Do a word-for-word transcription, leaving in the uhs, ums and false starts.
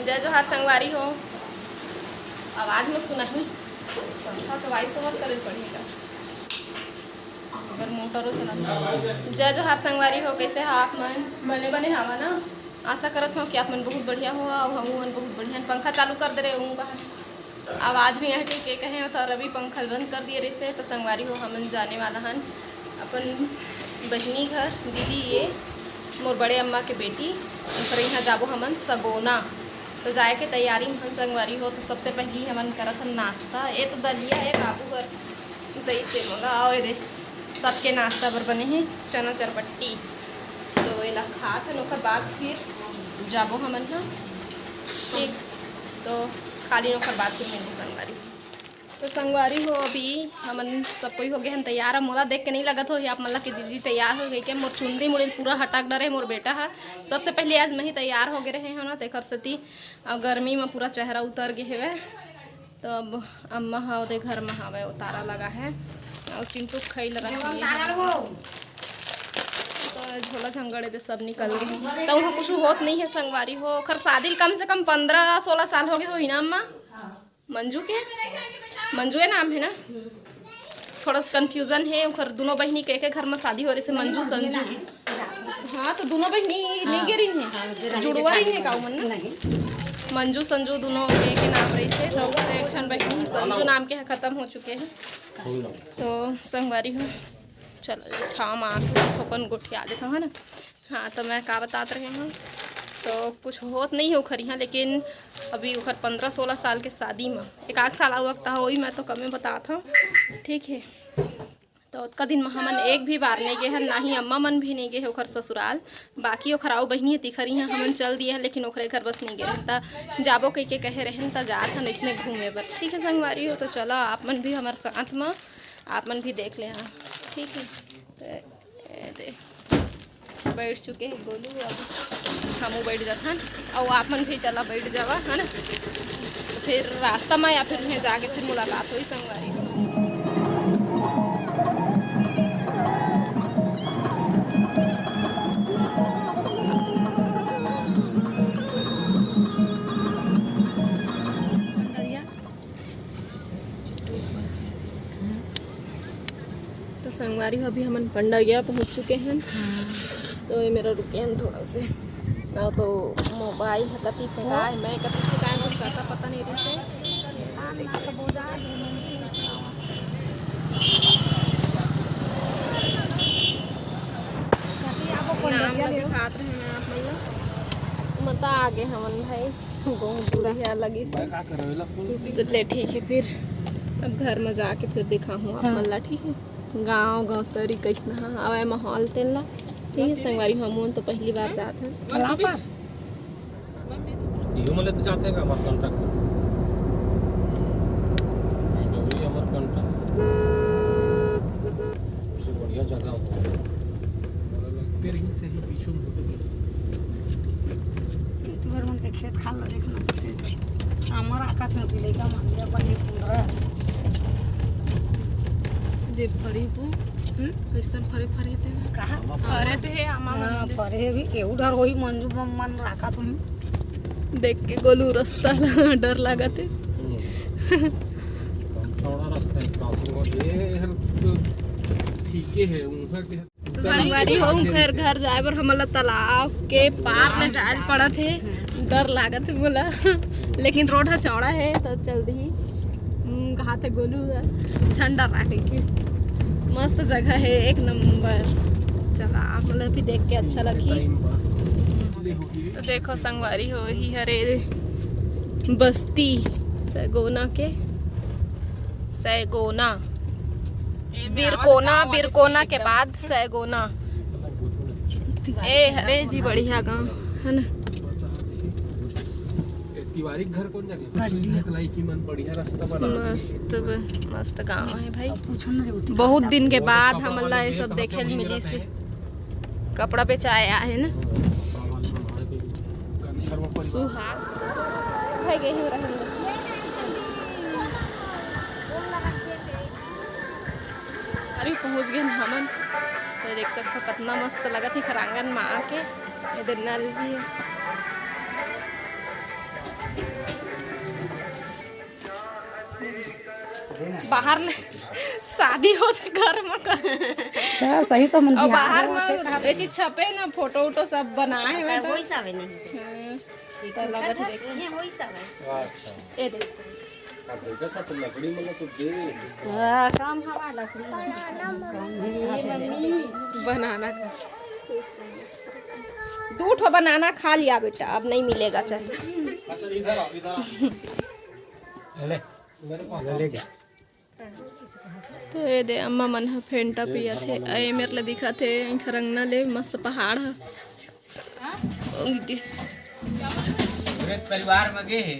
जय जोहार संगवारी हो। आवाज में सुनाही, पंखा तो वाई से मत करे पड़ेगा, अगर मोटरो चला। जय जोहार संगवारी हो, कैसे हो आप मन? बने बने हवा ना? आशा करत हो कि आप मन बहुत बढ़िया हो, अउ हमू मन बहुत बढ़िया। पंखा चालू कर दे रहे हूँ, आवाज नहीं आए के कहे हो, तो रवि पंखा बंद कर दिए रहिसे। तो संगवारी हो, हमन जाने वाला हन अपन बहिनी घर, दीदी ये मोर बड़े अम्मा के बेटी, ओकर यहाँ जाबो हमन सगोना। तो जाए के तैयारी में हन संगवारी हो। तो सबसे पहली हमन करत हन नाश्ता। ये तो दलिया है बाबू घर, तो इसे मंगा आओ। ये दे, सबके नाश्ता बर बने हैं चना चरपट्टी। तो एला खात हन, ओकर बाद फिर जाबो हमन ह। ठीक, तो खाली ओकर बाद फिर मिलबो संगवारी। तो संगवारी हो, अभी हमन सब कोई हो गए हन तैयार। अब मोला देख के नहीं लगत हो आप मन ला कि दीदी तैयार हो गई के। मोर चुंदी मुड़ी पूरा हटक डरे मोर बेटा ह। सबसे पहले आज मैं ही तैयार हो गए रहे हो ना, तेकर सेती अब गर्मी में पूरा चेहरा उतर गए हवे। तो अब अम्मा हा ओदे घर में हवे, उतारा लगा है। और चिंटू खैल रखी है। तो झोला झंगड़े दे सब निकल गए। तो वहाँ कुछ होत नहीं है संगवारी हो। ओखर शादी ल कम से कम पंद्रह सोलह साल हो गए होही ना अम्मा? मंजू के, मंजू के नाम है ना? थोड़ा सा कन्फ्यूजन है। ओखर दोनों बहिनी के, के घर में शादी हो रही से, मंजू संजू। हाँ, तो दोनों बहिनी नहीं गे रही हैं, जुड़वा रही है का उमन ना? मंजू संजू दोनों के, के नाम रही से, तो एक झन बहिनी संजू नाम के है, खत्म हो चुके हैं। तो संगवारी हो, चलो ये छाव में आके थोकन गोठिया लेता हूँ, है ना? हाँ, तो मैं का बतात रहे हूँ, तो कुछ होत नहीं है ओखर यहाँ, लेकिन अभी ओखर पंद्रह सोलह साल के शादी में एक आध साल आऊ वक्त हो, वही मैं तो कमे बतात हूँ, ठीक है। तो ओतका दिन में हमन एक भी बार नहीं गए हन, ना ही अम्मा मन भी नहीं गए हैं ओखर ससुराल। बाकी ओखर आऊ बहिनी है तिखर यहाँ हमन चल दिए हैं, लेकिन ओखरे घर बस नहीं गए हैं। त जाबो कह के कहे रहन, त जात हन इसने घूमे बर। ठीक है संगवारी हो, तो चलो आप मन भी हमारे साथ में, आप मन भी देख ले हाँ, ठीक है। तो ए दे, बैठ चुके हैं गोलू, अब हमू बैठ जाथन, और आप मन भी चला बैठ जावा, है ना? तो फिर रास्ता में या फिर यहाँ जाके फिर मुलाकात हुई संगवारी। तो संगवारी हो, अभी हमन पंडरिया पहुंच चुके हैं। हाँ। तो ये मेरा रुके हैं थोड़ा से। और तो मोबाइल है कति फेंकाए, मैं कति फेंकाए, कुछ पता, पता नहीं रही से। नाम ला दिखात रहे मैं आप मन ला। मता आगे हमन भाई। बहुत बुरा है लगी से। तो ले ठीक है, फिर अब घर में जाके फिर दिखाहूँ आप मन ला, ठीक है? गाँव गौतरी कैसन हा, अब माहौल तेन ला, ठीक है संगवारी, हमन तो पहली बार जात हन। इहो मले तो जाते का हमार contact। डोगरी हमार contact। सबसे बढ़िया जगह हो। लगते रही सही पीछू में होते। खेत भर मन के खेत खाल ला देखना कैसे। हमर आका थे कि लइका मन ले अपन एक पंद्रह। जे फरी पू, हम्म? कैसन फरे फरे ते ना? कहाँ? फरे ते हे, आमा हाँ, मन दे। फरे भी, ए उधर वही मंजू मन राखा तुम। देख के गोलू रास्ता ला डर लागत है। हम्म। कम चौड़ा रास्ता है, crossing हो, ये है तो ठीक है, उधर के तो संगवारी हो, घर, घर जाए बर हमन ला तालाब के पार ले जाए ल पड़त हे। डर लागत हे मोला, लेकिन रोड ह चौड़ा हे तो चल दिही। हम्म, कहा थे गोलू ह झंडा राखे के मस्त जगह हे, एक नंबर। चला, आप मतलब भी देख के अच्छा लगी। तो देखो संगवारी हो, ही हरे बस्ती सैगोना के, सैगोना। बिरकोना, बिरकोना के बाद सैगोना। ए, अरे जी, बढ़िया गाँव है ना। तिवारी घर कौन जाके? कलाईकी मन बढ़िया रास्ता बना। मस्त ब-, मस्त गाँव है भाई। बहुत दिन के बाद हमन ला ये सब देखे ल मिली से। कपड़ा बेचाए आहे ना। सुहाग भाई गए ही रहन। अरे पहुँच गए हमन। तो देख सकते हो कितना मस्त लगत है खरांगन में आके। इधर नल भी है। बाहर ले शादी होथे घर में कर। त सही तो मन अउ बिहाव बाहर होथे में कहत ये चीज छपे ना, फोटो वोटो सब बनाए हुए तो। वही सब है नहीं। हाँ, तो लगत है देख। ये वही सब है। ये देख। अब बेटा सब लकड़ी मतलब तो दे। हाँ, काम हवा लकड़ी। बनाना खा। दू ठो बनाना खा लिया बेटा, अब नहीं मिलेगा चाहे। अच्छा, इधर आओ, इधर आओ। ले, ले जा। तो ये दे अम्मा मन ह फेंटा पियत हे। ए मेरे ले दिखत हे, इखर अंगना ले मस्त पहाड़ ह। ओ दीदी। पूरे परिवार में गे हे।